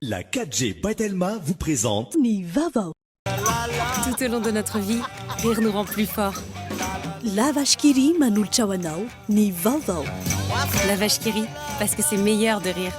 La 4G by Telma vous présente Ny vaovao. Tout au long de notre vie, rire nous rend plus forts. La Vache qui rit manolotra ho anao ny vaovao. La Vache qui rit, parce que c'est meilleur de rire.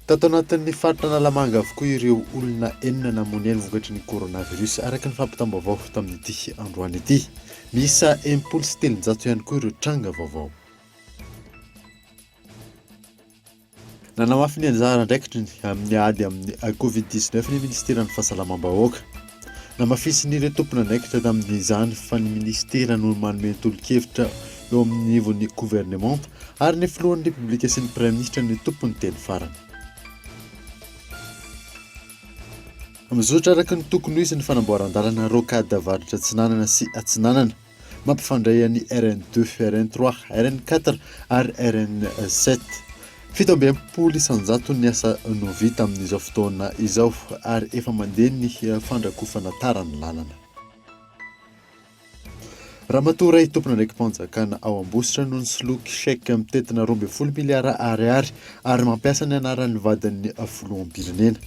Tato anatin'ny faritra Analamanga avokoa ireo olona enina namoy ainy vokatry ny coronavirus, araka ny fampitam-baovao tamin'ity androany ity. Miisa 360 ihany koa ireo tranga vaovao. Nanamafy ny anjara andraikitry amin'ny ady amin'ny Covid 19 ny minisiteran'ny Fahasalamam-bahoaka. Namafisin'ireo tompon'andraikitra tamin'izany fa ny minisitera no manome tolo-kevitra eo amin'ny nivon'ny governemanta ary ny filohan'ny Repoblika sy ny praiminisitra no tompon'ny teny farany. Mizotra araka ny tokony ho izy ny fanamboaran-dalana Rocade Avaratra Atsinanana sy Atsinanana. Mampifandray an'i RN deux, RN trois, RN quatre ary RN sept. 67% ny asa no vita amin'izao fotoana izao ary efa mandeha ny fandrakofana tara ny lalana. Ramatoa iray tompon'andraiki-panjakana ao Ambositra no nisoloky chèque mitentina 12 miliara ariary ary mampiasa ny anaran'ny vadin'ny filoham-pirenena.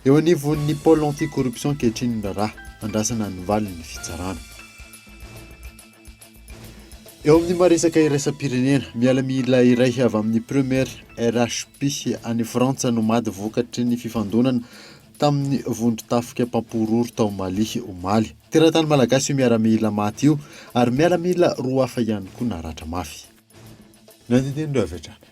Eo anivon'ny pôle anti-corruption ankehitriny ny raharaha, andrasana ny valin'ny fitsarana. Eo amin'ny maha-resaka iraisam-pirenena, mialamila iray avy amin'ny Première RHP any Frantsa no maty vokatry ny fifandonana tamin'ny vondron-tafika mpampihorohoro tao Mali omaly. Teratany malagasy io miaramila maty io ary miaramila roa hafa ihany koa naratra mafy. Nandidian'ireo avy hatrany.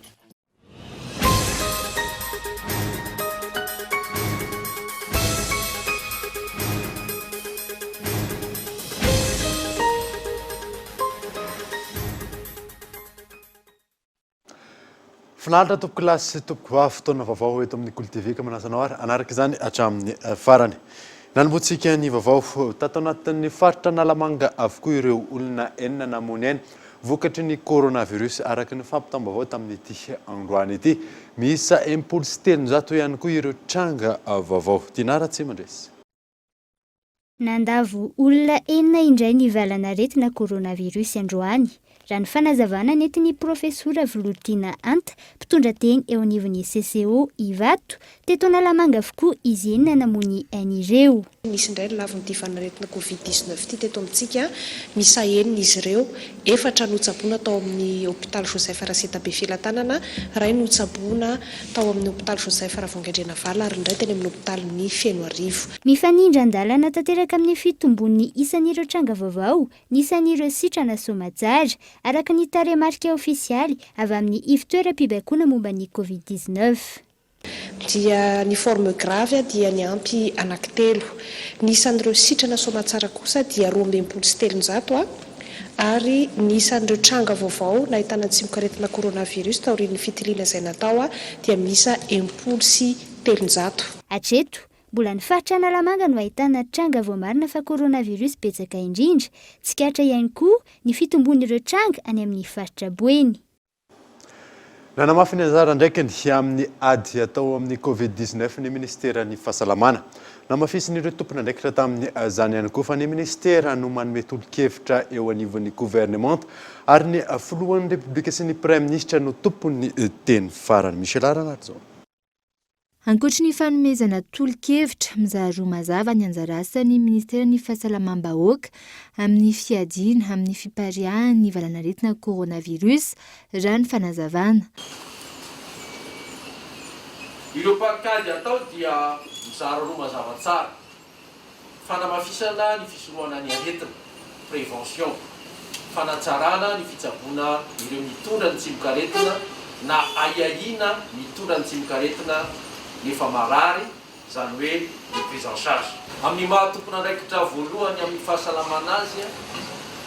Finaritra tompokolahy sy tompokovavy, fotoana vaovao eto amin'ny Kolo TV ka manasa anao ary hanaraka izany hatramin'ny farany. Nanombohantsika ny vaovao, tato anatin'ny faritra Analamanga avokoa ireo olona enina namoy aina vokatry ny coronavirus araka ny fampitam-baovao tamin'ity androany ity. Miisa 360 ihany koa ireo tranga vaovao. Dinah Ratsimandresy. Nandavo olona enina indray ny valan'aretina coronavirus androany, raha ny fanazavana nentin'ny Profesora Vololtiana Anta, mpitondra teny eo anivon'ny CCO Ivato, teto Analamanga avokoa izy enina namoy ny ainy ireo. Nisy indray ny lavon'ity valan'aretina Covid 19 ity teto amintsika, miisa enina izy ireo, efatra notsaboina tao amin'ny hopitaly Joseph Raseta Befelatanana, iray notsaboina tao amin'ny hopitaly Joseph Ravoahangy Andrianavalona ary ny iray teny amin'ny hopitalin'i Fenoarivo. Mifanindran-dalana tanteraka amin'ny fitombon'ny isan'ireo tranga vaovao ny isan'ireo sitrana soamatsara, araka ny tarehimarika ofisialy avy amin'ny ivontoeram-pibaikoana momba ny Covid 19. Dia ny forme grave dia niampy anankitelo. Ny isan'ireo sitrana soamatsara kosa dia 362 ary ny isan'ireo tranga vaovao nahitana ny tsimokaretina coronavirus taorian'ny fitiliana izay natao dia miisa 360. Hatreto, mbola ny faritra Analamanga no ahitana tranga voamarina fa coronavirus betsaka indrindra. Tsikaritra ihany koa ny fitombon'ireo tranga any amin'ny faritra Boeny. Nanamafy ny anjara andraikiny amin'ny ady atao amin'ny Covid 19 ny minisiteran'ny Fahasalamana. Namafisin'ireo tompon'andraikitra tamin'izany ihany koa fa ny minisitera no manome tolo-kevitra eo anivon'ny governemanta ary ny filohan'ny Repoblika sy ny praiminisitra no tompon'ny teny farany. Michel Ranarijaona. Ankoatry ny fanomezana tolo-kevitra, mizara roa mazava ny anjara asan'ny minisiteran'ny Fahasalamam-bahoaka amin'ny fiadiana amin'ny fipariahan'ny valanaretina coronavirus, raha ny fanazavana. Ireo paikady atao dia mizara roa mazava tsara. Fanamafisana ny fisorohana ny aretina, prévention, fanatsarana ny fitsaboana ireo mitondra ny tsimokaretina na ahiahiana mitondra ny tsimokaretina nefa marary, izany hoe ny prise en charge. Amin'ny maha tompon'andraikitra voalohany amin'ny fahasalamana azy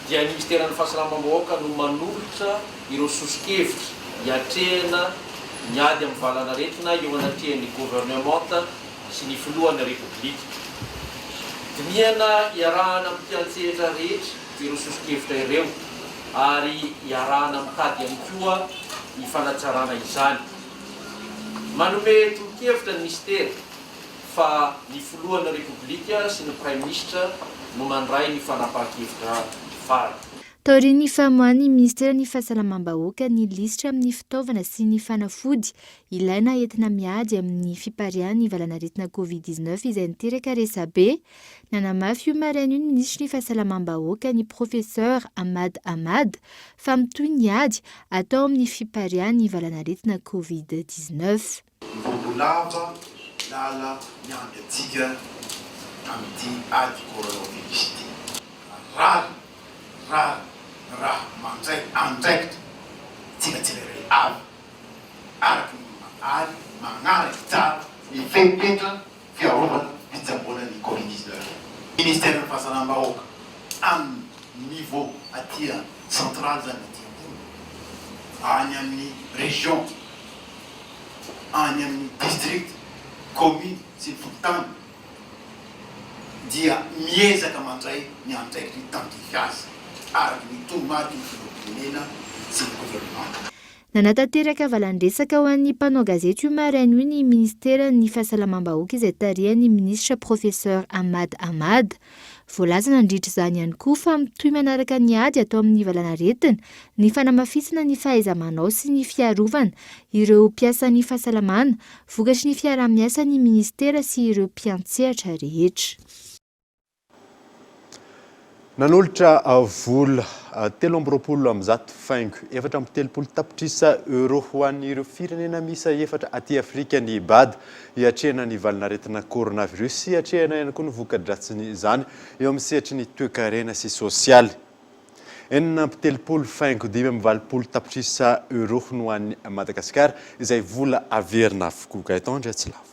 dia ny Minisiteran'ny Fahasalamam-bahoaka no manolotra ireo soso-kevitra hiatrehana ny ady amin'ny valan'aretina eo anatrehan'ny governemanta sy ny Filohan'ny Repoblika. Dinihana iarahana amin'ny mpiantsehatra rehetra ireo soso-kevitra ireo ary iarahana mitady ihany koa ny fanatsarana izany. Manome tolo-kevitra ny Minisitera. fa ny filohan'ny Repoblika sy ny Praiminisitra no mandray ny fanapahan-kevitra farany. Taorian'ny famoahan'ny minisiteran'ny Fahasalamam-bahoaka ny lisitra amin'ny fitaovana sy ny fanafody ilaina entina miady amin'ny fipariahan'ny valanaretina Covid 19 izay niteraka resabe, nanamafy io maraina io ny minisitry ny Fahasalamam-bahoaka ny Professeur Ahmad Ahmad fa mitohy ny ady atao amin'ny fipariahan'ny valanaretina Covid 19. Mbola lava lala miandry antsika amin'ity ady coronavirus ity. Rariny, rariny raha mandray andraikitra tsika tsirairay avy araka ny ary magnaraka tsara ny fepetra fiarovana fitsaboana ny covid 19. Ministeran'ny fahasalam-bahoaka amin'ny niveau aty central zany aty ambony, any amin'ny région, any amin'ny district, commune sy ny fokontany dia miezaka mandray ny andraikitry tandrify azy araka ny toromariky ny filoham-pirenena sy ny gouvernement. Nanatanteraka valan-dresaka ho an'ny mpanao gazety io maraina io ny minisiteran'ny Fahasalamam-bahoaka izay tarihan'ny minisitra Professeur Ahmad Ahmad. Voalaza nandritra izany ihany koa fa mitohy manaraka ny ady atao amin'ny valanaretina ny fanamafisana ny fahaiza-manao sy ny fiarovana ireo mpiasan'ny fahasalamana vokatry ny fiaraha-miasan'ny minisitera sy ireo mpiantsehatra rehetra. Nanolotra vola 123 faingo 34 tapitrisa euro ho an'ireo firenena miisa efatra aty Afrika ny Bad hiatrehana ny valanaretina coronavirus sy hiatrehana ihany koa ny voka-dratsin'izany eo amin'ny sehatry ny toekarena sy sosialy. 36 faingo 85 tapitrisa euro no an'i Madagasikara izay vola averina avokoa. Gaëtan Andriatsilavo.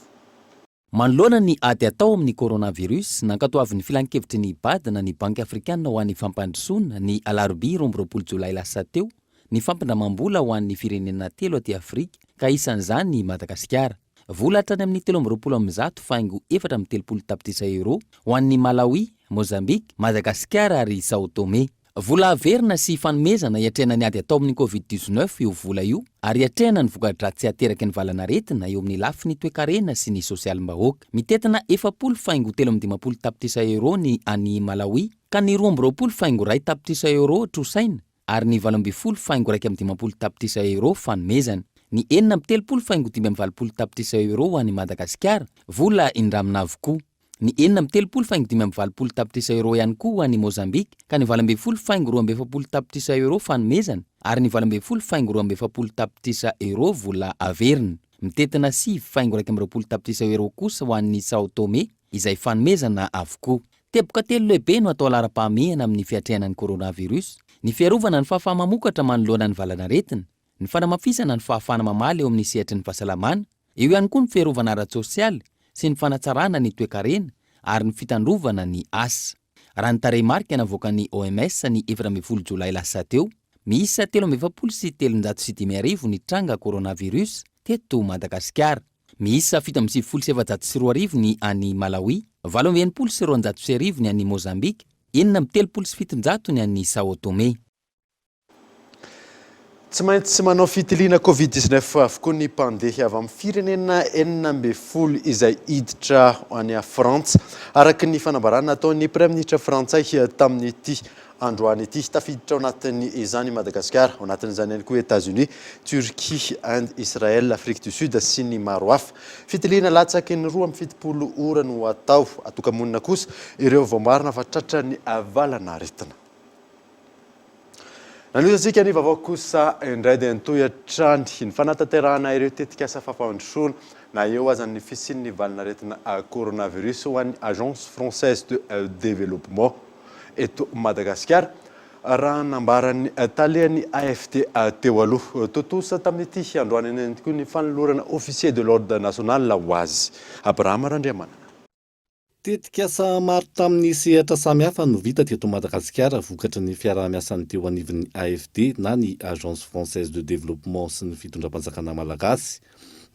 Manoloana ny ady atao amin'ny coronavirus, nankatoavin'ny filankevitry ny Bad na ny Banky Afrikanina ho an'ny Fampandrosoana, ny alarobia 22 jolay lasa teo, ny fampindramam-bola ho an'ny firenena telo aty Afrika, ka isan'izany i Madagasikara. Vola hatrany amin'ny 123 faingo 34 tapitrisa euros ho an'ny Malawi, Mozambique, Madagasikara ary Sao Tomé. Vola averina sy fanomezana hiatrehana ny ady atao amin'ny Covid 19 io vola io ary hiatrehana ny voka-dratsy ateraky ny valanaretina eo amin'ny lafiny toekarena sy ny sosialim-bahoaka. Mitentina 40 faingo 53 tapitrisa euros ny any Malawi ka ny 22 faingo iray tapitrisa euros trosaina ary ny 18 faingo 51 tapitrisa euros fanomezana. Ny 36 faingo 85 tapitrisa euros ho an'i Madagasikara, vola indramina avokoa. Ny 36 faingo 85 tapitrisa euros ihany koa ho an'i Mozambique, ka ny 18 faingo 42 tapitrisa euros fanomezana ary ny 18 faingo 42 tapitrisa euros vola averina. Mitentina 9 faingo 21 tapitrisa euros kosa ho an'i Sao Tomé, izay fanomezana avokoa. Teboka telo lehibe no atao laharam-pahamehana amin'ny fiatrehana ny coronavirus, ny fiarovana ny fahafaha-mamokatra manoloana ny valanaretina, ny fanamafisana ny fahafahana mamaly eo amin'ny sehatry ny fahasalamana, eo ihany koa ny fiarovana ara-tsosialy sy ny fanatsarana ny toekarena ary ny fitandrovana ny asa. Raha ny tarehimarika navoakan'ny OMS ny 14 jolay lasa teo, miisa 343 rivo ny tranga coronavirus teto Madagasikara. Miisa 2497 ny any Malawi, 268 ny any Mozambique, 736 ny any Sao Tomé. Tsy maintsy manao fitiliana Covid 19 avokoa ny mpandeha avy amin'ny firenena 16 izay hiditra any Frantsa, araka ny fanambarana nataon'ny Praiminisitra frantsay tamin'ity androany ity. Tafiditra ao anatin'izany i Madagasikara, ao anatin'izany ihany koa États-Unis, Turquie, Inde, Israël, Afrique du Sud sy ny maro hafa. Fitiliana latsaky ny 72 ora no atao. Atoka-monina kosa ireo voamarina fa tratran'ny valanaretina. Nanohizantsika ny vaovao kosa indray dia nitohy hatrany ny fanatanterahana ireo tetikasa fampandrosoana na eo aza ny fisian'ny valanaretina coronavirus ho an'ny Agence Française de Développement eto Madagasikara, raha nambaran'ny talehan'ny AFD teo aloha. Tontosa tamin'ity androany ihany koa ny fanolorana officier de l'ordre national ho azy, Abraham Randriamanana. Tetikasa maro tamin'ny sehatra samihafa no vita teto Madagasikara vokatry ny fiaraha-miasan'ny teo anivon'ny AFD na ny Agence Française de Développement sy ny fitondram-panjakana malagasy.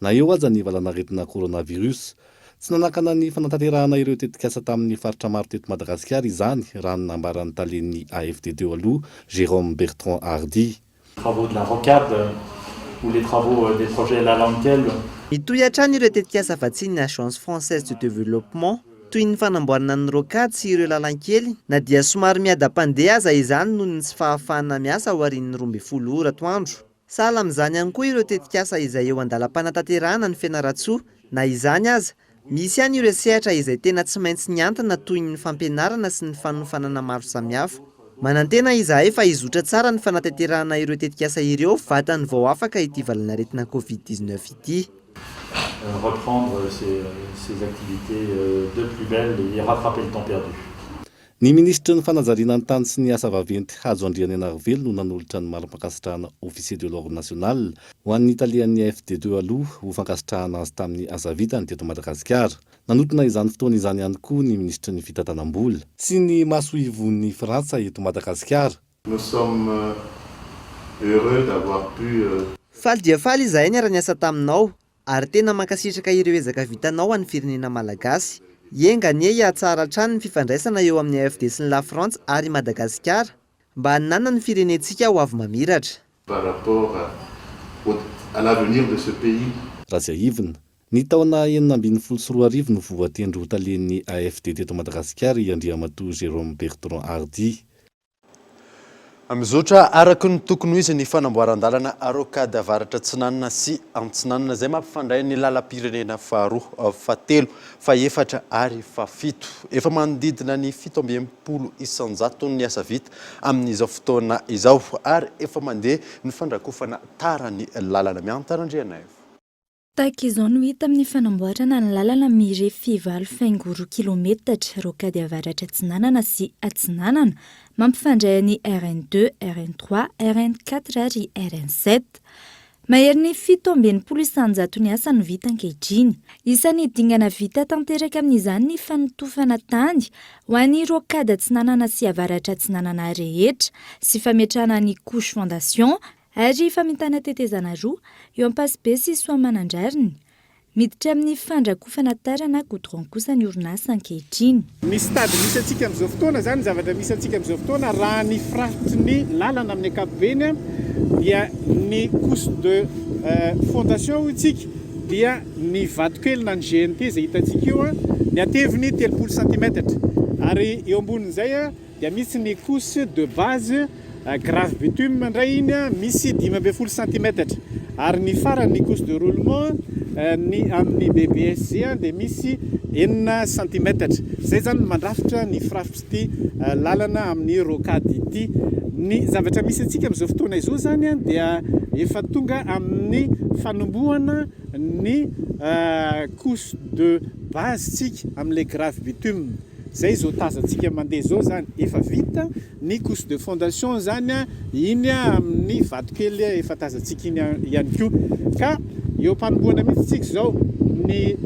Na eo aza ny valanaretina coronavirus. Tsy nanakana ny fanatanterahana ireo tetikasa tamin'ny faritra maro teto Madagasikara izany, raha ny nambaran'ny talen'ny AFD teo aloha, Jérôme Bertrand Hardy. Travaux de la rocade ou les travaux des projets Lalankel. Mitohy hatrany ireo tetikasa vatsian'ny Agence Française de Développement, toy ny fanamboarana ny rocade sy ireo lalankely, na dia somary miadam-pandeha aza izany noho ny tsy fahafahana miasa aorian'ny 12 ora atoandro. Sahala amin'izany ihany koa ireo tetikasa izay eo an-dalam-panatanterahana ny Fianarantsoa. Na izany aza, misy ihany ireo sehatra izay tena tsy maintsy niantona toy ny fampianarana sy ny fanofanana maro samihafa. Manantena izahay fa hizotra tsara ny fanatanterahana ireo tetikasa ireo vatany vao afaka ity valanaretina Covid 19 ity. Reprendre ses activités de plus belle et rattraper le temps perdu. Ny minisitry ny fanajariana ny tany sy ny asa vaventy Hajo Andrianainarivelo no nanolotra ny mari-pankasitrahana Officier de l'Ordre National ho an'ny talehan'ny AFD teo aloha ho fankasitrahana azy tamin'ny asa vitany teto Madagasikara. Nanotrona izany fotoana izany ihany koa ny minisitry ny fitantanam-bola sy ny masoivohon'i Frantsa eto Madagasikara. Nous sommes heureux d'avoir pu. Faly dia faly izahay niara-niasa taminao ary tena mankasitraka ireo ezaka vitanao ho an'ny firenena malagasy. Enga anie hihatsara hatrany ny fifandraisana eo amin'ny AFD sy ny Lafrantsa ary i Madagasikara mba hananan'ny firenentsika ho avy mamiratra. Par rapport à l'avenir de ce pays. Raha tsiahivina, ny taona 2016 no voatendry ho talen'ny AFD teto Madagasikara i Andriamatoa Jérôme Bertrand Hardy. Mizotra araka ny tokony ho izy ny fanamboaran-dalana Rocade Avaratra Atsinanana sy Antsinanana izay mampifandray ny lalam-pirenena faharoa, fahatelo, fahefatra ary fahafito. Efa manodidina ny 67 isan-jato ny asa vita amin'izao fotoana izao ary efa mandeha ny fandrakofana tara ny lalana. Miantara Andrianaivo. Tahaka izao no hita amin'ny fanamboarana ny lalana mirefy 8,2 kilometatra, rocade avaratra atsinanana sy atsinanana, mampifandray ny RN2, RN3, RN4 ary RN7. Maherin'ny 67 isan-jato ny asa no vita ankehitriny. Isan'ny dingana vita tanteraka amin'izany ny fanotofana tany ho an'ny rocade atsinanana sy avaratra atsinanana rehetra sy fametrahana ny couche fondation ary famitana tetezana roa eo Ampasibe sy Soamanandrariny. Miditra amin'ny fandrakofana tara na goudron kosa ny orinasa ankehitriny. Ny stade misy antsika amin'izao fotoana izany, ny zavatra misy antsika amin'izao fotoana raha ny firafitry ny lalana amin'ny ankapobeny dia ny couche de fondation hoy tsika dia ny vatokely na ny GNT izay hitantsika io, ny hateviny 30 santimetatra ary eo ambonin'izay dia misy ny couche de base grave bitume indray iny misy 15 santimetatra ary ny farany ny couche de roulement ny amin'ny BBSG dia misy 6 santimetatra. Izay zany no mandrafitra ny firafitry ity lalana amin'ny rocade ity. Ny zavatra misy antsika amin'izao fotoana izao zany dia efa tonga amin'ny fanombohana ny couche de base tsika amin'ilay grave bitume. Zay zao tazantsika mandeha zao zany efa vita ny couche de fondation zany iny amin'ny vatokely efa tazantsika iny ihany koa, ka eo am-panombohana mihitsy tsika zao ny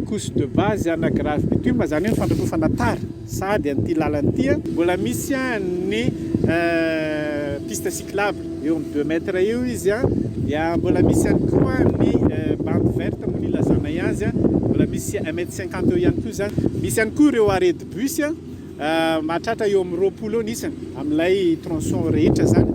couche de base ana grave bitume, zany hoe ny fandrakofana tara sady an'ity lalana ity. Mbola misy ny piste cyclable eo amin'ny 2 mètres eo izy, dia mbola misy ihany koa ny bande verte moa ny ilazanay azy, mbola misy 1 mètre 50 eo ihany koa zany. Misy ihany koa ireo arrêt de bus mahatratra eo amin'ny 20 eo ny isany amin'ilay tronçon rehetra zany.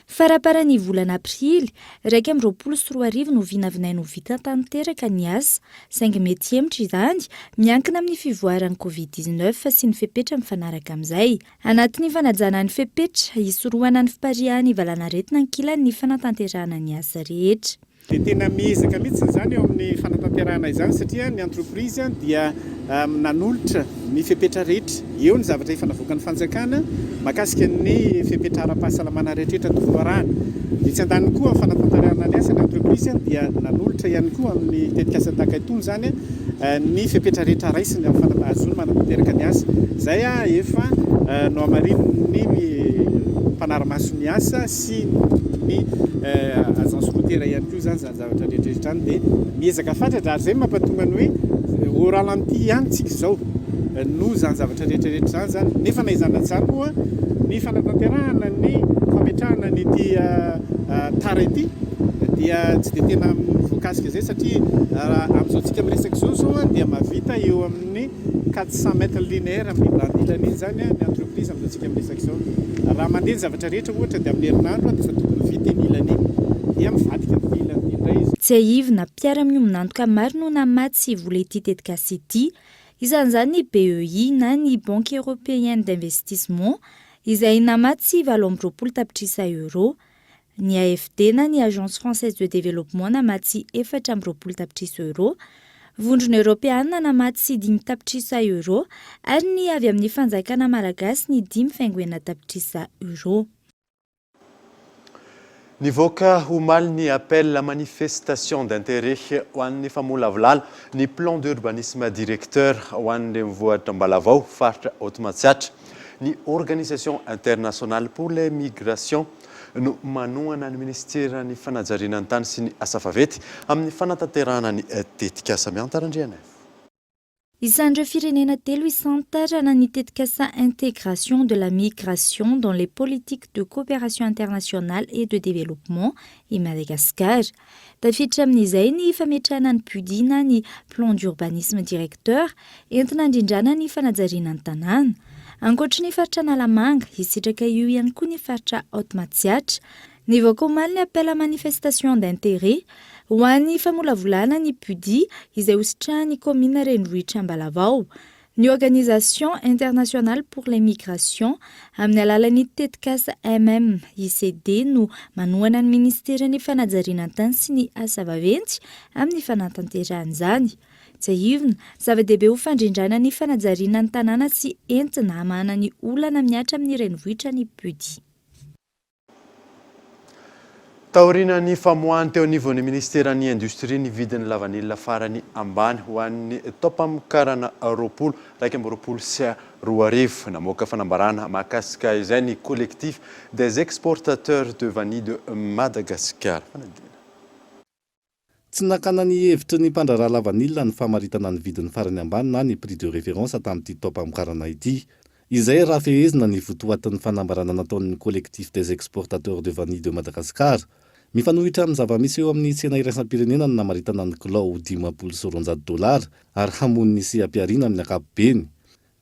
Faramparan'ny volana aprily 2021 no vinavinaina ho vita tanteraka ny asa, saingy mety hemotra izany miankina amin'ny fivoaran'ny Covid-19 sy ny fepetra mifanaraka amin'izay. Anatin'ny fanajana ny fepetra hisorohana ny fipariahan'ny valanaretina ankilan'ny fanatanterahana ny asa rehetra. Dia tena miezaka mihitsy izany eo amin'ny fanatanterahana izany satria ny entreprise dia nanolotra ny fepetra rehetra. Eo ny zavatra efa navoakan'ny fanjakana mahakasika ny fepetra ara-pahasalamana rehetrarehetra tokony ho arahana. Etsy andaniny koa amin'ny fanatanterahana ny asa ny entreprise dia nanolotra ihany koa amin'ny tetikasa tahaka itony izany ny fepetra rehetra raisiny amin'ny ahazoany manatanteraka ny asa. Izay efa nohamarinin'ny mpanara-maso ny asa sy ny agence routière ihany koa izany izany zavatra rehetrarehetra izany dia miezaka fatratra ary izay no mampatonga ny hoe au ralenti ihany tsika izao noho izany zavatra rehetrarehetra izany izany. Nefa na izany na izany moa ny fanatanterahana ny fametrahana an'ity tara ity dia tsy dia tena voakasika izay satria amin'izao tsika miresaka izao izao dia mahavita eo amin'ny 400 mètres linéaires amin'ny bande ilany iny izany ny entreprise amin'izao tsika miresaka izao. Raha mandeha ny zavatra rehetra ohatra dia amin'ny herinandro dia efa tokony vita iny ilany iny dia mivadika amin'ity ilany ity indray izy. Tsiahivina, mpiara-miombon'antoka maro no namatsy vola ity tetikasa ity. Isan'izany ny BEI na ny Banque Européenne d'Investissement izay namatsy 28 tapitrisa euros. Ny AFD na ny Agence Française de Développement namatsy 24 tapitrisa euros. Vondrona Eoropeanina namatsy 5 tapitrisa euros ary ny avy amin'ny fanjakana malagasy ny 5,6 tapitrisa euros. Nivoaka omaly ny appel à manifestation d'intérêt ho an'ny famolavolana ny plan d'urbanisme directeur ho an'ny renivohitra Ambalavao, faritra Haute Matsiatra. Ny Organisation internationale pour les migrations no manohana ny minisiteran'ny fanajariana ny tany sy ny asa vaventy amin'ny fanatanterahana ny tetikasa. Miantara Andrianaivo. Isan'ireo firenena telo isantarana ny tetikasa Intégration de la migration dans les politiques de coopération internationale et de développement i Madagasikara. Tafiditra amin'izay ny fametrahana ny PUDI na ny plan d'urbanisme directeur entina andrindrana ny fanajariana ny tanàna. Ankoatry ny faritra Analamanga, hisitraka io ihany koa ny faritra Haute Matsiatra. Nivoaka omaly ny appel à manifestation d'intérêt ho an'ny famolavolana ny PUDI izay hositrahan'ny kaominina renivohitra Ambalavao. Ny Organisation internationale pour les migrations amin'ny alalan'ny tetikasa MMICD no manohana ny ministeran'ny fanajariana ny tany sy ny asa vaventy amin'ny fanatanterahana izany. Tsiahivina, zava-dehibe ho fandrindrana ny fanajariana ny tanàna sy entina hamahana ny olana mihatra amin'ny renivohitra ny PUDI. Taorian'ny famoahany teo anivon'ny minisiteran'ny Indostria ny vidin'ny lavanila farany ambany ho an'ny taom-pamokarana 20 2021, namoaka fanambarana mahakasika izay ny Collectif des exportateurs de vanille de Madagascar. Fanadihadiana. Tsy nakana ny hevitry ny mpandraharaha lavanila ny famaritana ny vidiny farany ambany na ny prix de référence tamin'ity taom-pamokarana ity. Izay raha fehezina ny votoatin'ny fanambarana nataon'ny Collectif des exportateurs de vanille de Madagascar. Mifanohitra amin'ny zava-misy eo amin'ny tsena iraisam-pirenena ny namaritana ny kilao ho 250 dolara ary hamono ny seha-pihariana amin'ny ankapobeny.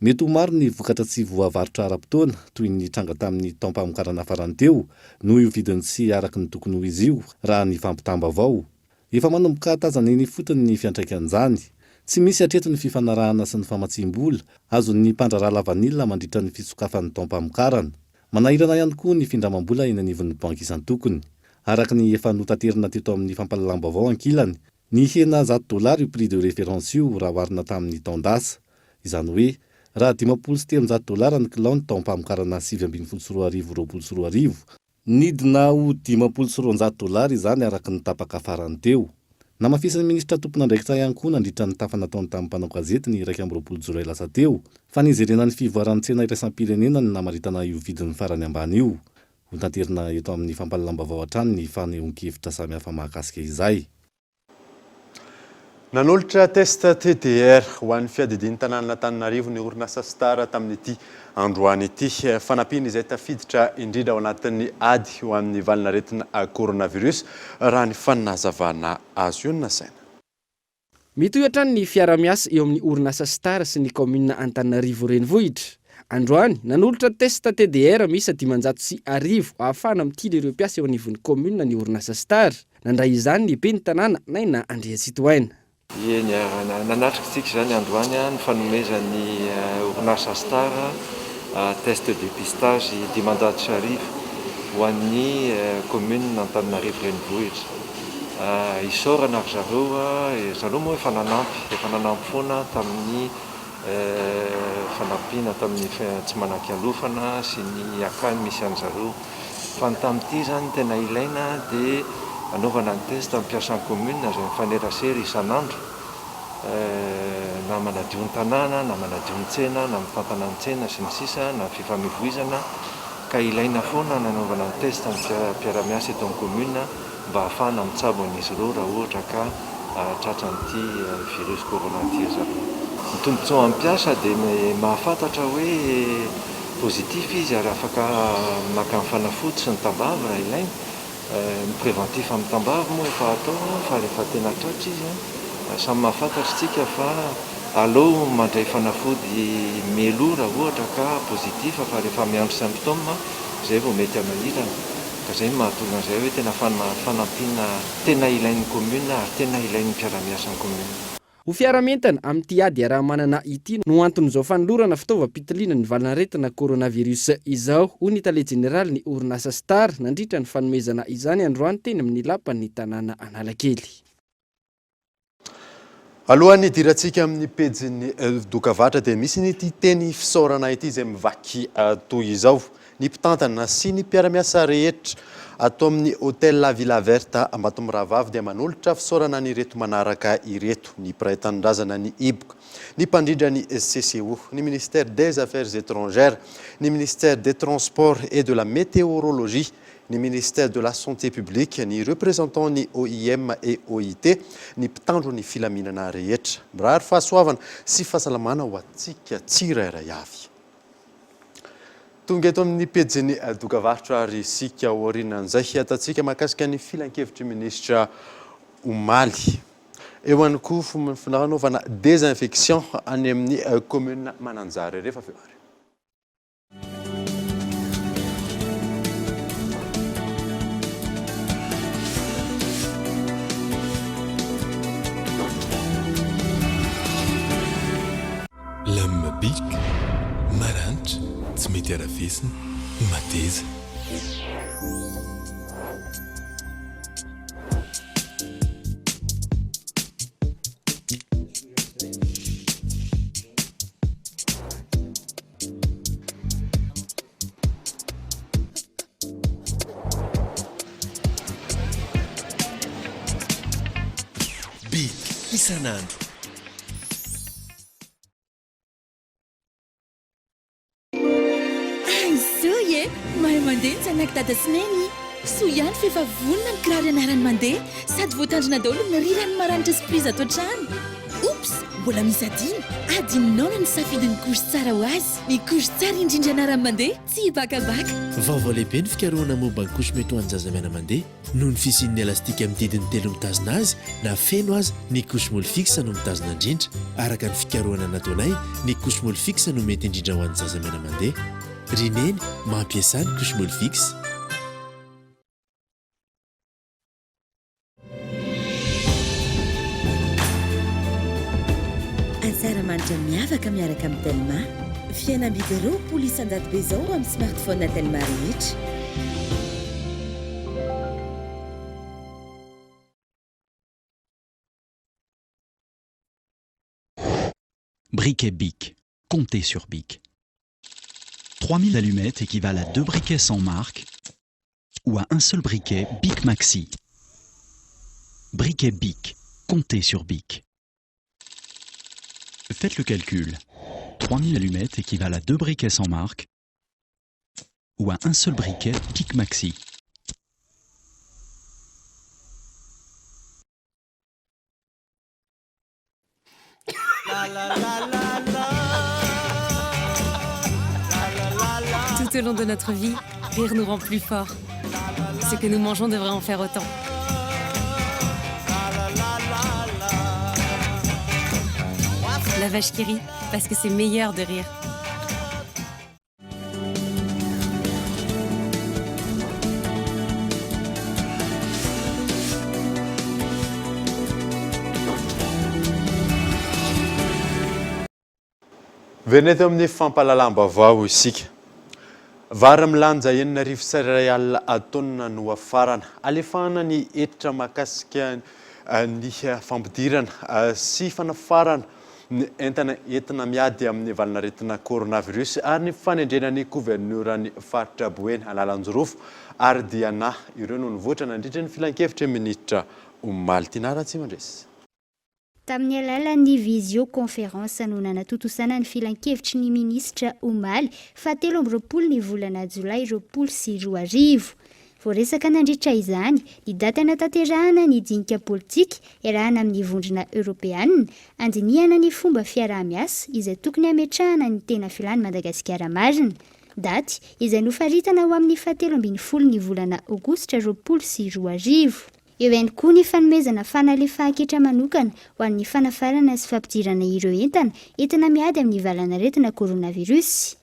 Mety ho maro ny vokatra tsy voavarotra ara-potoana, toy ny tranga tamin'ny taom-pamokarana farany teo, noho io vidiny tsy araka ny tokony ho izy io, raha ny fampitam-baovao. Efa manomboka tazana eny ifotony ny fiantraikan'izany. Tsy misy hatreto ny fifanarahana sy ny famatsiam-bola azon'ny mpandraharaha lavanila mandritra ny fisokafan'ny taom-pamokarana. Manahirana ihany koa ny findramam-bola eny anivon'ny banky isan-tokony. Araka ny efa notaterina teto amin'ny fampahalalam-baovao ankilany, Nihena 100 dolara io prix de référence io raha oharina tamin'ny taon-dasa. Izany hoe, raha 350 dolara ny kilao ny taom-pamokarana 2019 2020, nidina ho 250 dolara izany araka ny tapaka farany teo. Namafisin'ny minisitra tompon'andraikitra ihany koa nandritra ny tafa nataony tamin'ny mpanao gazety ny 21 jolay lasa teo fa nijerena ny fivoaran'ny tsena iraisam-pirenena ny namaritana io vidiny farany ambany io. Hotanterina eto amin'ny fampahalalam-baovao hatrany ny fanehoan-kevitra samihafa mahakasika izay. Nanolotra test TDR ho an'ny fiadidian'ny tanànan'Antananarivo ny orinasa Star tamin'ity androany ity. Fanampiana izay tafiditra indrindra ao anatin'ny ady ho amin'ny valanaretina coronavirus, raha ny fanazavana azo io no nasaina. Mitohy hatrany ny fiara-miasa eo amin'ny orinasa Star sy ny kaominina Antananarivo Renivohitra. Androany, nanolotra test TDR miisa 1500 ahafahana mitily ireo mpiasa eo anivon'ny kaominina ny orinasa Star. Nandray izany ny ben'ny tanàna Naina Andriantsitohaina. Eny, nanatrika isika izany androany ny fanomezan'ny orinasa Star test dépistage 1500 ho an'ny kaominina Antananarivo Renivohitra. Isaorana ry zareo, ry zareo moa efa nanampy, efa nanampy foana tamin'ny fanampiana tamin'ny tsy manan-kialofana sy ny akany misy an-dry zareo. Fa ny tamin'ity izany tena ilaina dia anaovana ny test amin'ny mpiasan'ny commune izay mifanerasera isan'andro, na manadio ny tanàna, na manadio ny tsena, na mitantana ny tsena sy ny sisa, na ny fifamoivoizana, ka ilaina foana ny anaovana ny test amin'ny mpiara-miasa eto amin'ny commune. mba hahafahana mitsabo an'izy ireo raha ohatra ka tratran'ity virus corona ity ry zareo. Ny tombontsoa amin'ny mpiasa dia mahafantatra hoe positif izy ary afaka maka ny fanafody sy ny tambavy raha ilaina. Ny préventif amin'ny tambavy moa efa atao fa rehefa tena tratra izy, samy mahafantatra isika fa aleo mandray fanafody mialoha raha ohatra ka positif fa rehefa miandry symptômes izay vao mety hanahirana. Ka izay no mahatonga an'izay hoe tena fanampiana tena ilain'ny commune ary tena ilain'ny mpiara-miasa amin'ny commune. Ho fiara-mientana amin'ity ady iaraha-manana ity no anton'izao fanolorana fitaovam-pitiliana ny valanaretina coronavirus izao, hoy ny tale jeneralin'ny orinasa Star nandritra ny fanomezana izany androany teny amin'ny lapan'ny tanàna Analakely. Alohan'ny hidirantsika amin'ny pejin'ny dokavatra dia misy ny ity teny fisaorana ity izay mivaky toy izao, Ny mpitantana sy ny mpiara-miasa rehetra ato amin'ny Hotel La Villa Verte Ambatomirahavavy dia manolotra fisaorana an'ireto manaraka ireto, ny mpiray tanindrazana ny hiboka, ny mpandrindra ny CCO, ny Ministère des Affaires étrangères, ny Ministère des Transports et de la Météorologie, ny Ministère de la Santé Publique, ny Représentant ny OIM et OIT, ny mpitandro ny filaminana rehetra. Mirary fahasoavana sy fahasalamana ho antsika tsirairay avy. Tonga eto amin'ny pejin'ny dokavarotra ary isika aorianan'izay hiatantsika mahakasika ny filankevitry minisitra omaly. Eo ihany koa fanaovana désinfection any amin'ny commune Mananjary rehefa avy eo ary. Lame bic, maranitra, tsy mety arafesina, mateza. Bic isan'andro. Aizoy e! Mahay mandeha ny zanak'i Dada sy Neny! Soa ihany fa efa vonona ny kiraro ianarany mandeha sady voatandrina daholo ny rirany maranitra sy prise ato an-trano. Oups! Mbola misy adino! Adinonao ny nisafidy ny couche tsara ho azy! Ny couche tsara indrindra ianarany mandeha, tsy hibakabaka! Vaovao lehibe ny fikarohana momba ny couche mety ho an'ny zaza miana-mandeha. Noho ny fisian'ny elastika amin'ny didiny telo mitazona azy, na feno aza, ny couche Molfix no mitazona indrindra. Araka ny fikarohana nataonay, ny couche Molfix no mety indrindra ho an'ny zaza miana-mandeha. Ry Neny, mampiasà ny couche Molfix. Asaramanitra miavaka miaraka amin'ny Telma. Fihenam-bidy 20% be izao amin'ny smartphone Telma rehetra. Briquet Bic. Comptez sur Bic. 3000 allumettes équivalent à deux briquets sans marque ou à un seul briquet Bic Maxi. Briquet Bic. Comptez sur Bic. Faites le calcul. 3000 allumettes équivalent à deux briquets sans marque ou à un seul briquet Bic Maxi. Tout au long de notre vie, rire nous rend plus forts. Ce que nous mangeons devrait en faire autant. La vache qui rit, parce que c'est meilleur de rire. Miverina eto amin'ny fampahalalam-baovao isika. Vary milanja 2106 taonina no hafarana. Alefahana ny hetra mahakasika ny fampidirana sy fanafarana ny entana entina miady amin'ny valanaretina coronavirus ary ny fanendrena ny governoran'ny faritra Boeny Analanjirofo ary Diana ireo no nivoitra nandritra ny filankevitry ny minitra omaly. Tinah Ratsimandresy. Tamin'ny alalan'ny visioconférence no nanatontosana ny filankevitry ny minisitra omaly faha 23 ny volana jolay 2020. Voaresaka nandritra izany ny daty hanatanterahana ny dinika politika iarahana amin'ny Vondrona Eoropeanina, handinihana ny fomba fiaraha-miasa izay tokony hametrahana ny tena filan'i Madagasikara marina. Daty izay nofaritana ho amin'ny fahatelo ambin'ny folo ny volana aogositra 2020. Eo ihany koa ny fanomezana fanalefahan-ketra manokana ho an'ny fanafarana sy fampidirana ireo entana entina miady amin'ny valanaretina coronavirus.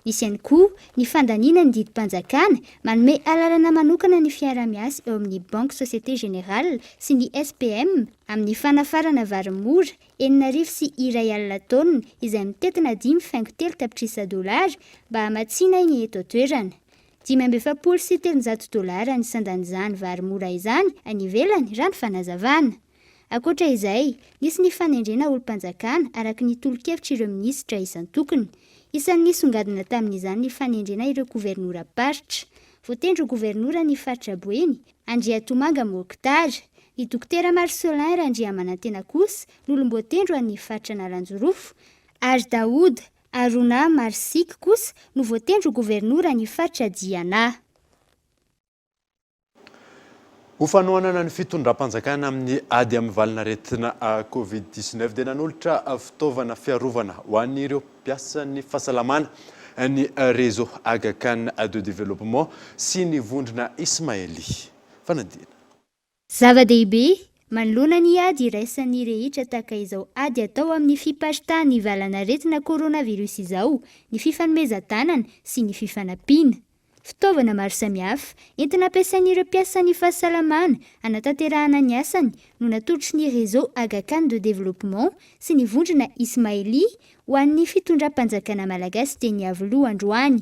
Nisy ihany koa ny fandaniana ny didim-panjakana manome alalana manokana ny fiaraha-miasa eo amin'ny Banque Société Générale sy ny SPM amin'ny fanafarana vary mora 1061 taonina izay mitentina 5,3 tapitrisa dolara mba hamatsiana ny eto an-toerana. 345 dolara ny sandan'izany vary mora izany any ivelany raha ny fanazavana. Ankoatra izay, nisy ny fanendrena olom-panjakana araka ny tolo-kevitr'ireo minisitra isan-tokony. Isan'ny nisongadina tamin'izany ny fanendrena ireo governoram-paritra. Voatendry ho governora ny faritra Boeny, Andriatomanga Mokhtar. Ny Dokotera Marcelin Randriamanantena kosa no olom-boatendry ho an'ny faritra Analanjirofo, ary Daoud Harouna Marsick kosa no voatendry ho governoran'ny faritra Diana. Ho fanohanana ny fitondram-panjakana amin'ny ady amin'ny valin'aretina Covid 19 dia nanolotra fitaovana fiarovana ho an'ireo mpiasan'ny fahasalamana ny Réseau Aga Khan de Développement sy ny vondrona Ismaili. Fanadihana. Zava-dehibe, manoloana ny ady iraisan'ny rehetra tahaka izao ady atao amin'ny fiparitahan'ny valan'aretina coronavirus izao ny fifanomezan-tanana sy ny fifanampiana. Fitaovana maro samihafa, entina ampiasain'ireo mpiasan'ny fahasalamana hanatanterahana ny asany no natolotry ny Réseau Aga Khan de Développement sy ny vondrona Ismaili ho an'ny fitondram-panjakana malagasy teny Iavoloha androany.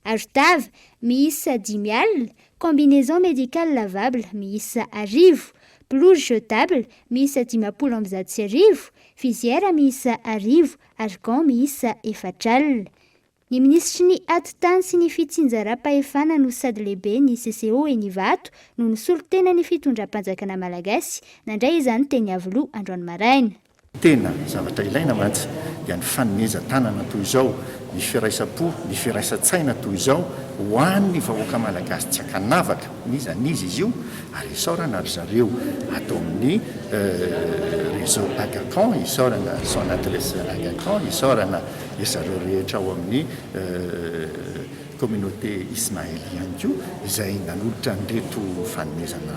Arotava, miisa 50, combinaison médicale lavable miisa 100, blouse jetable miisa 1050, visière miisa 100 ary gants miisa 40. Ny minisitry ny Atitany sy ny fitsinjaram-pahefana no sady lehiben'ny CCO eny Ivato no nisolo tena ny fitondram-panjakana malagasy nandray izany teny Iavoloha androany maraina. Tena zavatra ilaina mantsy dia ny fanomezan-tanana toy izao, ny firaisam-po, ny firaisan-tsaina toy izao ho an'ny vahoaka malagasy tsy ankanavaka n'iza n'iza izy io ary isaorana ry zareo ato amin'ny réseau Agacan, isaorana son adresse Agacan, isaorana Ry zareo rehetra ao amin'ny communauté Ismaël ihany koa izay nanolotra an'ireto fanomezana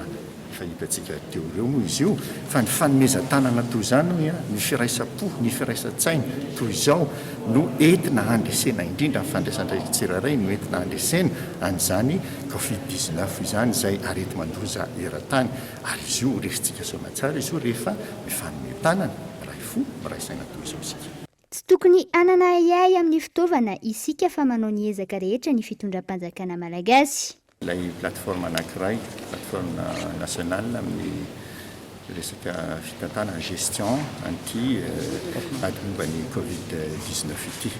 efa hitantsika teo ireo moa izy io, fa ny fanomezan-tanana toy izany hoy aho, ny firaisam-po, ny firaisan-tsaina toy izao no entina handresena indrindra ny fandraisan-draikitra tsirairay no entina handresena an'izany covid 19 izany izay areti-mandoza eran-tany ary izy io ho resintsika soamatsara izy io rehefa mifanome tanana, miray fo, miray saina toy izao isika. Tsy tokony hanana ahiahy amin'ny fitaovana isika fa manao ny ezaka rehetra ny fitondram-panjakana malagasy. Ilay plateforme anankiray, plateforme nationale amin'ny resaka fitantanana, gestion, an'ity ady momba ny covid 19 ity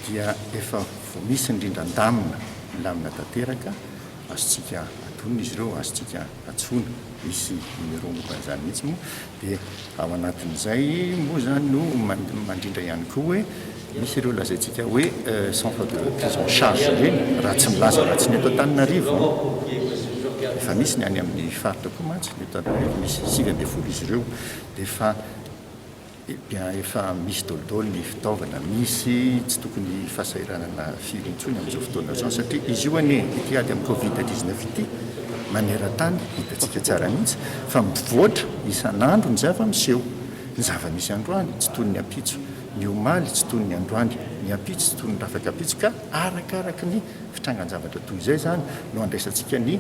dia efa vao misy ny rindran-damina, milamina tanteraka, azontsika atonina izy ireo, azontsika antsoina, misy numéro momba an'izany mihitsy moa. Dia ao anatin'izay moa izany no mandrindra ihany koa hoe misy ireo lazaintsika hoe centre de prise en charge ireny, raha tsy milaza raha tsy ny eto Antananarivo an! Efa misy ny any amin'ny faritra koa mantsy, ny eto Antananarivo misy 19 izy ireo, dia efa Bien efa misy dolidoly ny fitaovana misy, tsy tokony fahasahiranana firy intsony amin'izao fotoana izao satria izy io anie ity ady amin'ny covid 19 ity maneran-tany hitantsika tsara mihitsy fa mivoatra isan'andro ny zava-miseho, ny zava-misy androany tsy toy ny ampitso, ny omaly tsy toy ny androany, ny ampitso tsy toy ny rafak'ampitso ka arakaraky ny fitrangan-javatra toy izay izany no andraisantsika ny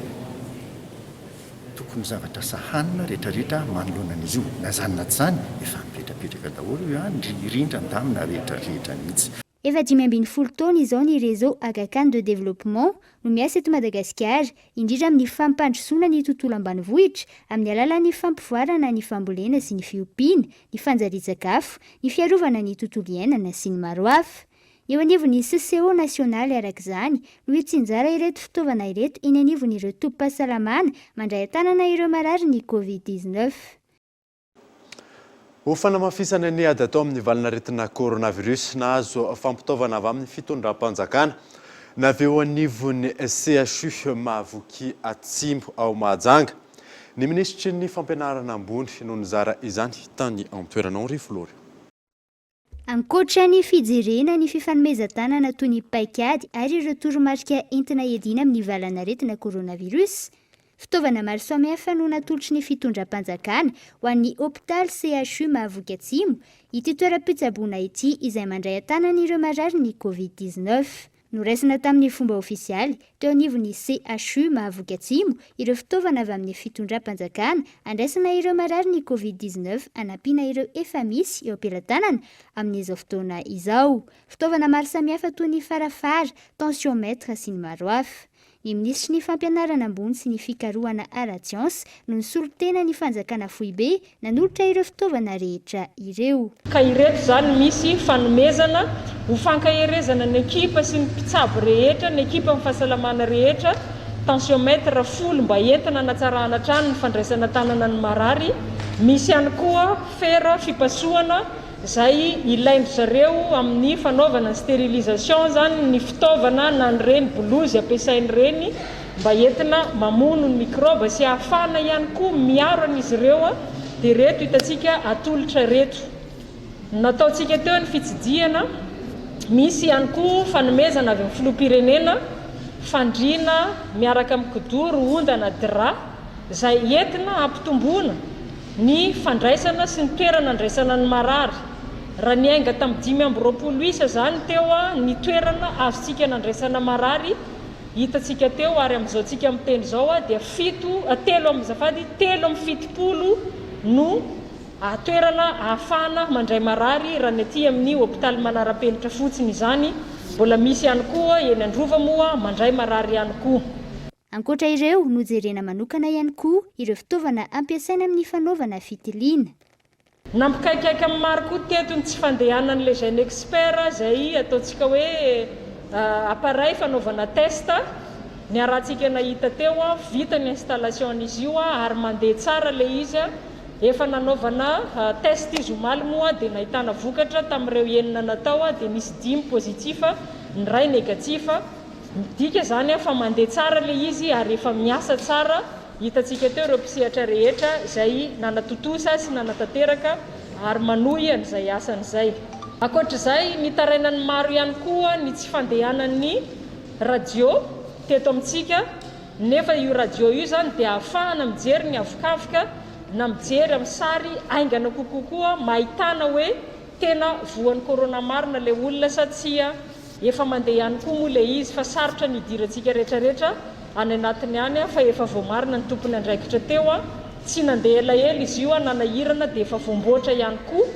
Tokony zavatra sahanina retraretra manoloana an'izy io, na zany na tsy zany efa mipetrapetraka daholo io an, ry rindran-damina retraretra mihitsy. Efa 15 taona izao ny Réseau Aga Khan de Développement no miasa eto Madagasikara, indrindra amin'ny fampandrosoana ny tontolo ambanivohitra amin'ny alalan'ny fampivoarana ny fambolena sy ny fiompiana, ny fanjarian-tsakafo, ny fiarovana ny tontolo iainana sy ny maro hafa. Eo anivon'ny CCO nasionaly araka izany no hitsinjara ireto fitaovana ireto eny anivon'ireo tobim-pahasalamana mandray an-tanana ireo marary ny Covid 19. Ho fanamafisana ny ady atao amin'ny valin'aretina coronavirus, nahazo fampitaovana avy amin'ny fitondram-panjakana na avy eo anivon'ny CHU Mahavoky Atsimo ao Mahajanga ny minisitry ny fampianarana ambony no nizara izany tany an-toerana. Henri Florio. Ankoatra ny fijerena ny fifanomezan-tanana toy ny paikady ary ireo toromarika entina hiadiana amin'ny valanaretina coronavirus, fitaovana maro samihafa no natolotry ny fitondram-panjakana ho an'ny hopitaly CHU Mahavoky Atsimo, ity toeram-pitsaboana ity izay mandray an-tanana ireo mararin'ny Covid 19. Noraisina tamin'ny fomba ofisialy teo anivon'ny CHU Mahavoky Atsimo ireo fitaovana avy amin'ny fitondram-panjakana andraisana ireo marary ny Covid 19 hanampiana ireo efa misy eo am-pelatanana amin'izao fotoana izao. Fitaovana maro samihafa toy ny farafara, tensiomètre sy ny maro hafa. Ny minisitry ny Fampianarana ambony sy ny fikarohana ara-tsiansa no nisolo tena ny fanjakana foibe nanolotra ireo fitaovana rehetra ireo. Ka ireto izany misy fanomezana ho fankaherezana ny ekipa sy ny mpitsabo rehetra, ny ekipan'ny fahasalamana rehetra, tensiomètre folo mba entina hanatsarana hatrany ny fandraisana tanana ny marary, misy ihany koa fera fipasohana Izay ilain-dry zareo amin'ny fanaovana ny sterilisation izany ny fitaovana na an'ireny bolozy ampiasainy ireny mba entina mamono ny mikraoba sy ahafahana ihany koa miaro an'izy ireo dia ireto hitantsika atolotra ireto. Nataontsika teo ny fitsidihana, misy ihany koa fanomezana avy amin'ny filoham-pirenena, fandriana miaraka amin'ny kidoro, ondana, drap izay entina hampitomboana Ny fandraisana sy ny toerana andraisana ny marary. Raha niainga tamin'ny 25 isa izany teo ny toerana azontsika nandraisana marary, hitantsika teo ary amin'izao tsika miteny izao dia fito, telo amby, azafady, 73 no toerana ahafahana mandray marary raha ny aty amin'ny hopitaly manara-penitra fotsiny izany. Mbola misy ihany koa eny Androva moa mandray marary ihany koa. Ankoatra ireo, nojerena manokana ihany koa ireo fitaovana ampiasaina amin'ny fanaovana fitiliana. Nampikaikaika ny maro koa teto ny tsy fandehanan'ilay GeneXpert izay ataontsika hoe appareil fanaovana test. Niarahantsika nahita teo, vita ny installation an'izy io ary mandeha tsara ilay izy. Efa nanaovana test izy omaly moa dia nahitana vokatra tamin'ireo enina natao dia nisy dimy positif, ny iray négatif. Midika izany fa mandeha tsara ilay izy ary efa miasa tsara, hitantsika teo ireo mpisehatra rehetra izay nanatontosa sy nanatanteraka ary manohy an'izay asany izay. Ankoatra izay, nitarainan'ny maro ihany koa ny tsy fandehanan'ny radio teto amintsika, nefa io radio io izany dia ahafahana mijery ny avokavoka na mijery amin'ny sary haingana kokoa koa mahitana hoe tena voan'ny corona marina ilay olona sa tsia. Efa mandeha ihany koa moa ilay izy fa sarotra ny hidirantsika retraretra any anatiny any fa efa voamarina ny tompony andraikitra teo a, tsy nandeha elaela izy io a, nanahirana dia efa voamboatra ihany koa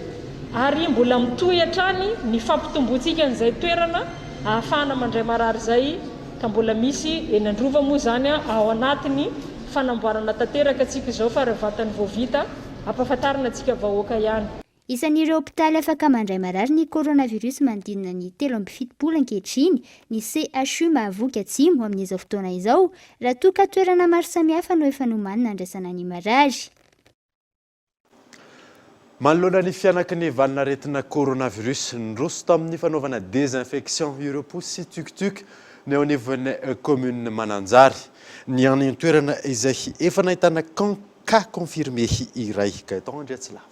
ary mbola mitohy hatrany ny fampitomboantsika an'izay toerana ahafahana mandray marary izay ka mbola misy eny Androva moa izany a, ao anatin'ny fanamboarana tanteraka tsika izao fa raha vatany vao vita ampahafantarina antsika vahoaka ihany. Isan'ireo hopitaly afaka mandray marary ny coronavirus manodidina ny 73 ankehitriny ny CHU Mahavoky Atsimo amin'izao fotoana izao, raha toa ka toerana maro samihafa no efa nomanina handraisana ny marary. Manoloana ny fihanaky ny valin'aretina coronavirus, niroso tamin'ny fanaovana désinfection ireo posy sy tuc-tuc ny eo anivon'ny commune Mananjary. Ny any an-toerana izay efa nahitana cas confirmé iray. Gaëtan Andriatsilavo.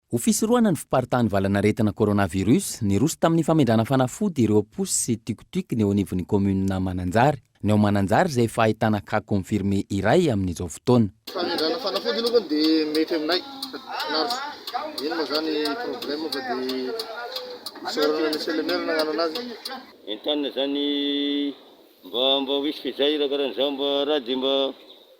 Ho fisorohana ny fiparitahan'ny valan'aretina coronavirus, niroso tamin'ny famendrana fanafody ireo posy sy tuc-tuc ny eo anivon'ny kaominina Mananjary. Ny ao Mananjary izay efa ahitana cas confirmé iray amin'izao fotoana. Famendrana fanafody aloha dia mety aminay sady finaritra. Ino moa zany problème fa dia isaorana monsieur le maire nagnano anazy. Entanina zany Mba mba ho hisy fehizay raha karan'izao mba raha dia mba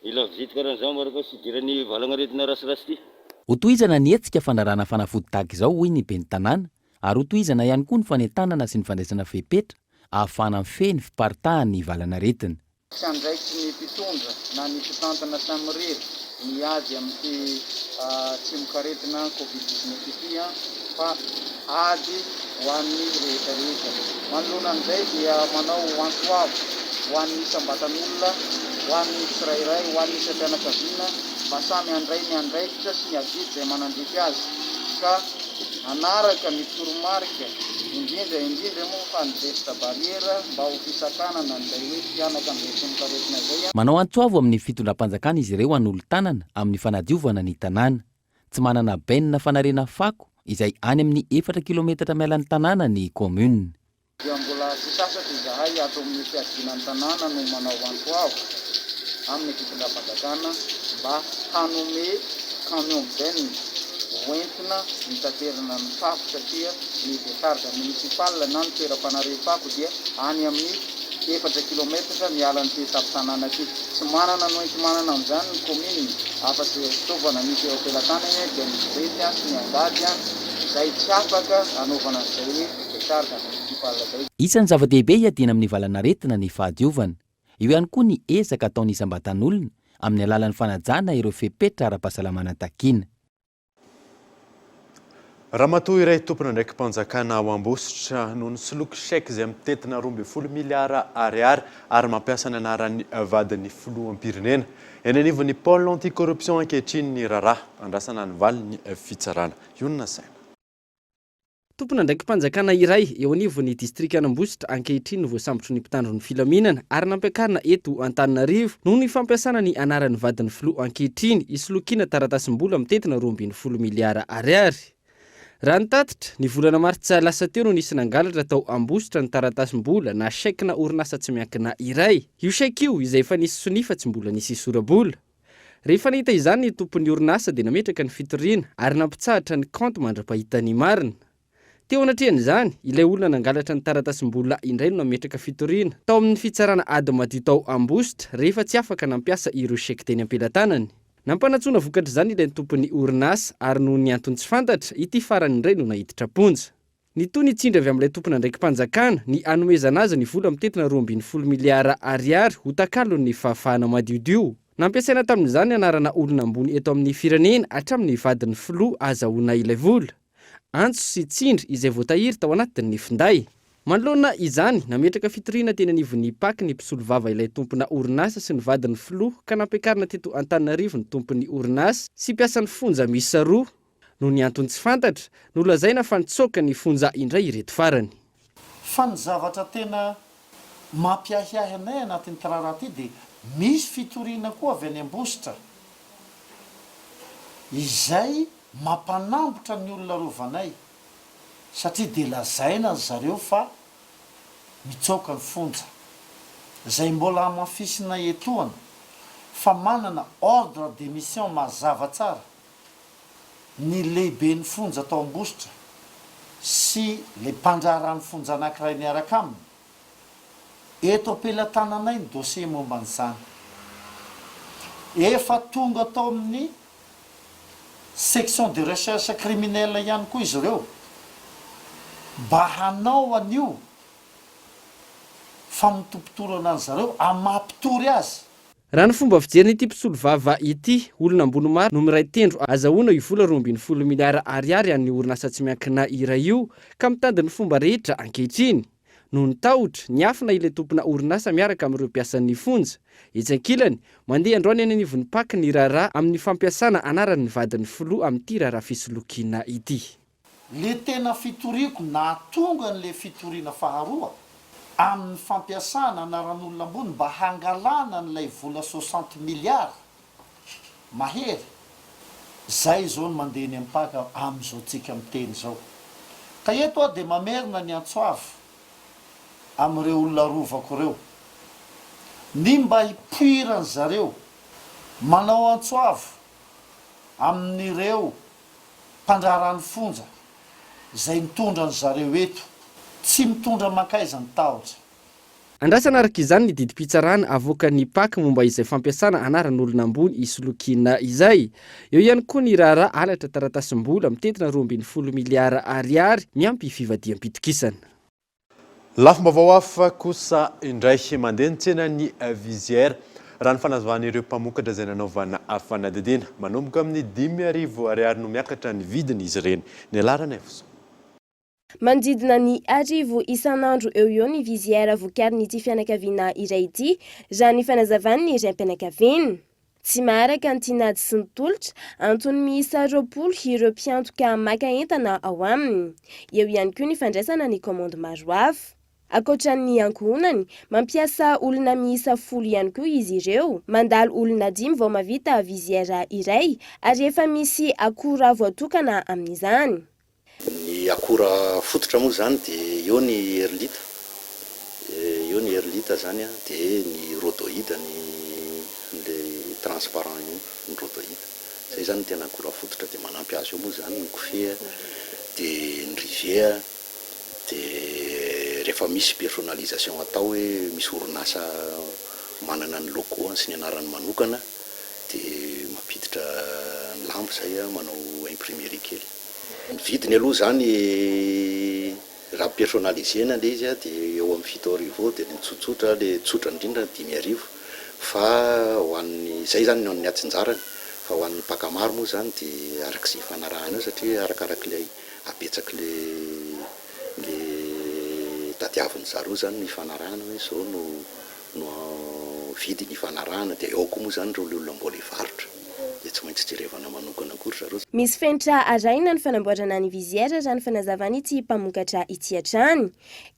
mila visite karan'izao mba raha ka tsy hidiran'ny valagnaretina ratsiratsy ty. Hotohizana ny hetsika fandrarana fanafody tahaka izao hoy ny ben'ny tanàna ary hotohizana ihany koa ny fanentanana sy ny fandraisana fepetra ahafahana mifehy ny fiparitahan'ny valanaretina. Tsy andraikitry ny mpitondra na ny mpitantana samirery ny ady amin'ity tsimokaretina Covid 19 ity fa ady ho an'ny rehetra rehetra. Manoloana an'izay dia manao antso avo ho an'ny isam-batan'olona, ho an'ny tsirairay, ho an'ny isam-pianakaviana mba samy handray ny andraikitra sy ny adidy izay manandrify azy ka hanaraka ny toromarika, indrindra indrindra moa fa ny geste barrière mba ho fisakanana an'izay hoe fihanaka amin'izay tsimokaretina izay. Manao antso avo amin'ny fitondram-panjakana izy ireo hanolo-tanana amin'ny fanadiovana ny tanàna. Tsy manana benne fanariana fako izay any amin'ny efatra kilometatra miala ny tanàna ny commune. Dia mbola tsy sasatra izahay ato amin'ny fiadiana ny tanàna no manao antso avo amin'ny fitondram-panjakana mba hanome camion benne hoentina hitaterana ny fako satria ny décharge municipale na ny toeram-panariam-pako dia any amin'ny efatra kilometatra miala an'ity tampon-tanàna ity. Tsy manana ny hoenti-manana amin'izany ny kaominina afa-tsy izay fitaovana misy eo am-pelatanany dia ny borety sy ny angady izay tsy afaka hanaovana an'izay hoe décharge municipale izay. Isan'ny zava-dehibe hiadiana amin'ny valanaretina ny fahadiovana. Eo ihany koa ny ezaka ataon'ny isam-batan'olona amin'ny alalan'ny fanajana ireo fepetra ara-pahasalamana takiana. Ramatoa iray tompon'andraiki-panjakana ao Ambositra no nisoloky chèque izay mitentina 12 miliara ariary ary mampiasa ny anaran'ny vadin'ny filoham-pirenena. Eny anivon'ny Pôle anti-corruption ankehitriny ny raharaha. Andrasana ny valin'ny fitsarana. Io no nasaina. Tompon'andraiki-panjakana iray eo anivon'ny distrikan'Ambositra ankehitriny no voasambotry ny mpitandro ny filaminana ary nampiakarina eto Antananarivo noho ny fampiasana ny anaran'ny vadin'ny filoha ankehitriny hisolokiana taratasim-bola mitentina 12 miliara ariary. Raha ny tatitra, ny volana martsa lasa teo no nisy nangalatra tao Ambositra ny taratasim-bola na chèque-na orinasa tsy miankina iray. Io chèque io izay efa nisy sonia fa tsy mbola nisy sora-bola. Rehefa nahita izany ny tompon'ny orinasa dia nametraka ny fitoriana ary nampitsahatra ny kaonty mandra-pahita ny marina. Teo anatrehan'izany, ilay olona nangalatra ny taratasim-bola indray no nametraka fitoriana tao amin'ny fitsarana ady madio tao Ambositra rehefa tsy afaka nampiasa ireo chèque teny am-pelatanany. Nampanantsoina vokatr'izany ilay tompon'ny orinasa ary noho ny antony tsy fantatra, ity farany indray no naiditra am-ponja. Nitohy ny tsindry avy amin'ilay tompon'andraiki-panjakana ny hanomezana azy ny vola mitentina 12 miliara ariary ho takalon'ny fahafahana madiodio. Nampiasaina tamin'izany ny anarana olona ambony eto amin'ny firenena hatramin'ny vadin'ny filoha ahazahoana ilay vola. Antso sy tsindry izay voatahiry tao anatin'ny finday. Manoloana izany, nametraka fitoriana teny anivon'ny Pac ny mpisolovava ilay tompona orinasa sy ny vadin'ny filoha ka nampiakarina teto Antananarivo ny tompon'ny orinasa sy mpiasan'ny fonja miisa roa. Noho ny antony tsy fantatra, nolazaina fa nitsoaka ny fonja indray ireto farany. Fa ny zavatra tena mampiahiahy anay anatin'ity raharaha ity dia misy fitoriana koa avy any Ambositra izay mampanambotra ny olona arovanay satria dia lazaina ry zareo fa mitsoaka ny fonja. Izay mbola hamafisina etoana fa manana ordre de mission mazava tsara ny lehiben'ny fonja tao Ambositra sy ilay mpandraharahan'ny fonja anankiray miaraka aminy. Eto am-pelatananay ny dossier momba an'izany. Efa tonga tao amin'ny section de recherche criminelle ihany koa izy ireo mba hanao an'io famotopotorana an-dry zareo amin'ny maha mpitory azy. Raha ny fomba fijerin'ity mpisolovava ity, olona ambony maro no miray tendro azahoana io vola 12 miliara ariary an'ny orinasa tsy miankina iray io ka mitady ny fomba rehetra ankehitriny. Noho ny tahotra, niafina ilay tompona orinasa miaraka amin'ireo mpiasan'ny fonja. Etsy ankilany, mandeha androany any anivon'ny Pac ny raharaha amin'ny fampiasana anaran'ny vadin'ny filoha amin'ity raharaha fisolokiana ity. Le tena fitoriako nahatonga an'le fitoriana faharoa amin'ny fampiasana anaran'olona ambony mba hangalana an'ilay vola soixante milliards mahery, zay zao no mandeha eny am-paka amin'izao tsika miteny zao. Ka eto aho dia mamerina ny antso avo amin'ireo olona arovako ireo, ny mba hipoiran'zareo manao antso avo amin'ireo mpandraharaha ny fonja izay nitondra an zareo eto, tsy mitondra mankaiza ny tahotra. Andrasana araka izany ny didim-pitsarana avoakan'ny Pac momba izay fampiasana anaran'olona ambony hisolokiana izay. Eo ihany koa ny raharaha halatra taratasim-bola mitentina 12 miliara ariary miampy fivadiham-pitokisana. Lafim-baovao hafa kosa indray, mandeha ny tsenan'ny visière, raha ny fanazavan'ireo mpamokatra izay nanaovana fanadihadiana. Manomboka amin'ny 5000 ariary no miakatra ny vidin'izy ireny. Ny laharan'Efso. Manodidina ny arivo isan'andro eo ho eo ny visière vokarin'ity fianakaviana iray ity, raha ny fanazavan'ny raim-pianakaviana. Tsy maharaka ny tinady sy ny tolotra, antony miisa 20 ireo mpiantoka maka entana ao aminy. Eo ihany koa ny fandraisana ny kaomandy maro hafa. Ankoatra ny ankohonany, mampiasa olona miisa folo ihany koa izy ireo. Mandalo olona dimy vao mahavita visière iray ary efa misy akora voatokana amin'izany. Ny akora fototra moa izany dia eo ny erlita, eo ny erlita izany an, dia ny rhodoïde ny ilay transparent iny, ny rhodoïde. Izay izany no tena akora fototra dia manampy azy eo moa izany ny kofehy dia ny rivet dia rehefa misy personnalisation atao hoe misy orinasa manana ny logo-ny sy ny anarany manokana dia mampiditra ny lamba izay manao imprimerie kely. Ny vidiny aloha izany raha personnaliser-na ilay izy dia eo amin'ny 7000 eo dia ny tsotsotra ilay tsotra indrindra 5000 fa ho an'ny, izay izany ny an'ny atsinjarany fa ho an'ny mpaka maro moa izany dia araka izay ifanarahana eo satria arakarak'ilay habetsak'ilay ilay tadiavin'ny zareo izany no ifanarahana hoe izao no no vidiny ifanarahana dia ao koa moa izany ireo olona mbola hivarotra dia tsy maintsy jerevana manokana koa ry zareo. Misy fenitra arahina ny fanamboarana ny visière raha ny fanazavan'ity mpamokatra ity hatrany.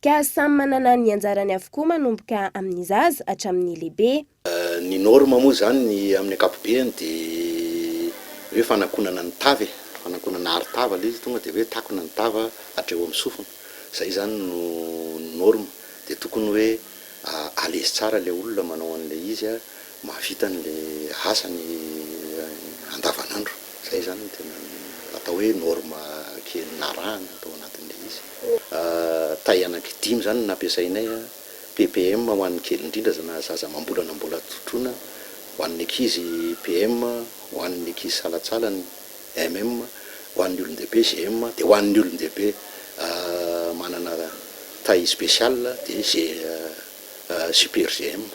Ka samy manana ny anjarany avokoa manomboka amin'ny zaza hatramin'ny lehibe. Ny norme moa izany ny amin'ny ankapobeany dia hoe fanakonana ny tava e, fanakonana aro-tava ilay izy tonga dia hoe takona ny tava hatreo amin'ny sofina, izay izany no norme dia tokony hoe à l'aise tsara ilay olona manao an'ilay izy a, mahavita an'ilay asany andavanandro. Izay izany no tena atao hoe norme kely narahana tao anatin'ilay izy. Taille anaky dimy izany no nampiasainay a, PPM ho an'ny kely indrindra na zaza amam-bolana mbola trotroina, ho an'ny ankizy PM, ho an'ny ankizy salantsalany MM, ho an'ny olon-dehibe GM, dia ho an'ny olon-dehibe manana taille spéciale dia G super GM.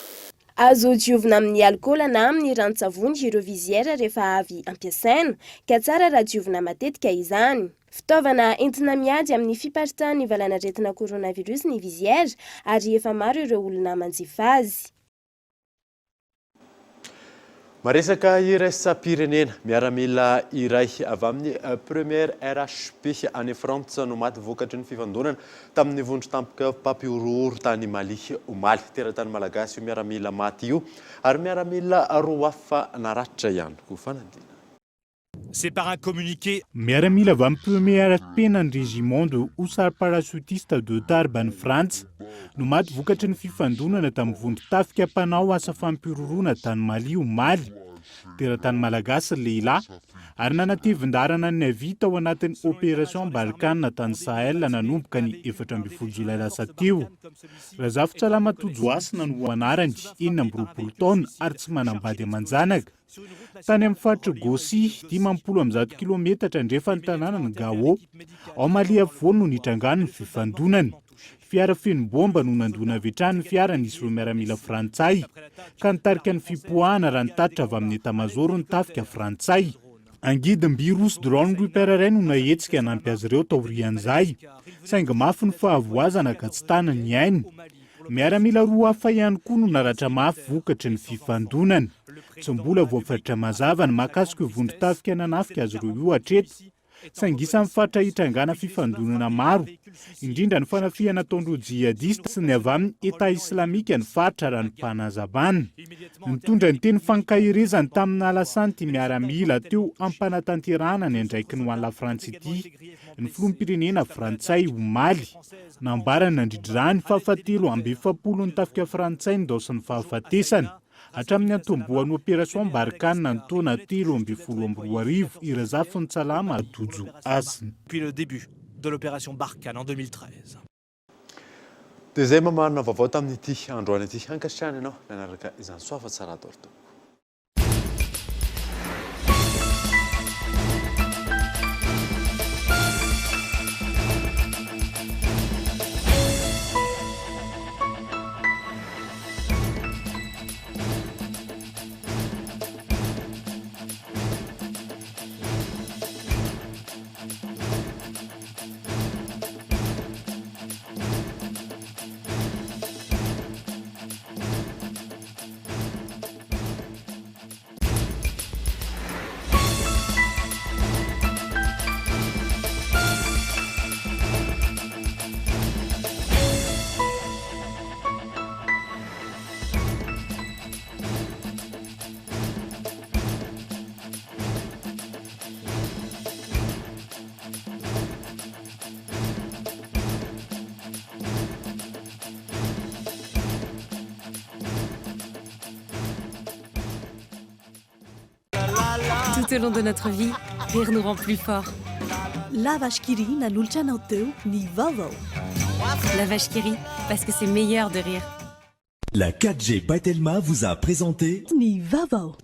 Azo diovina amin'ny alikaola na amin'ny ranon-tsavony ireo visière rehefa avy ampiasaina, ka tsara raha diovina matetika izany. Fitaovana entina miady amin'ny fiparitahan'ny valanaretina coronavirus ny visière ary efa maro ireo olona manjifa azy. Maresaka iraisam-pirenena, miaramila iray avy amin'ny Première RHP any Frantsa no maty vokatry ny fifandonana tamin'ny vondron-tampoka mpampihorohoro tany Mali omaly. Teratany malagasy io miaramila maty io ary miaramila roa hafa naratra ihany koa. Fanadinana. C'est par un communiqué. Miaramila avy amin'ny Premier RHP na ny Régiment de Hussards Parachutistes de Tarbes any Frantsa no maty vokatry ny fifandonana tamin'ny vondron-tafika mpanao asa fampihorohoroana tany Mali omaly. Teratany malagasy ny lehilahy ary nanatevin-daharana ny havia tao anatin'ny Opération Barkhane tany Sahel nanomboka ny 14 jolay lasa teo. Razafintsalama Tojohasina no anarany, 26 taona ary tsy manambady aman-janaka. Tany amin'ny faritr'i Gossi, 150 kilaometatra andrefan'ny tanànan'i Gao, ao Mali afovoany no nitrangan'ny fifandonana. Fiara feno baomba no nandona avy hatrany ny fiara nisy ireo miaramila frantsay, ka nitarika ny fipoahana raha nitatitra avy amin'ny etamazaoro ny tafika frantsay. Angidim-by roa sy drone Reaper iray no nahetsika hanampy azy ireo taorian'izay, saingy mafy ny fahavoazana ka tsy tana ny ainy. Miaramila roa hafa ihany koa no naratra mafy vokatry ny fifandonana. Tsy mbola voafaritra mazava ny mahakasika io vondron-tafika nanafika azy ireo io hatreto, saingy isan'ny faritra hitrangana fifandonana maro, indrindra ny fanafihana ataon'ireo jihadista sy ny avy amin'ny Etat Islamika ny faritra raha ny mpanazavana. Nitondra ny teny fankaherezany tamin'ny nahalasan'ity miaramila teo am-panatanterahana ny andraikiny ho an'i Lafrantsa ity ny filoham-pirenena frantsay omaly. Nambarany nandritra izany fa fahatelo 42 ny tafika frantsay nindaosin'ny fahafatesana hatramin'ny niantombohan'ny Opération Barkhane ny taona 2013 i Razafinintsalama Tojo Hasina. Depuis le début de l'opération Barkhane en 2013. Dia izay mamarana vaovao tamin'ity androany ity. Ankasitrahana ianao nanaraka izany. Soa fa tsara daholo tompoko. Tout au long de notre vie, rire nous rend plus forts. La Vache qui rit nanolotra anao teo ny vaovao. La Vache qui rit, parce que c'est meilleur de rire. La 4G by Telma vous a présenté Ny vaovao.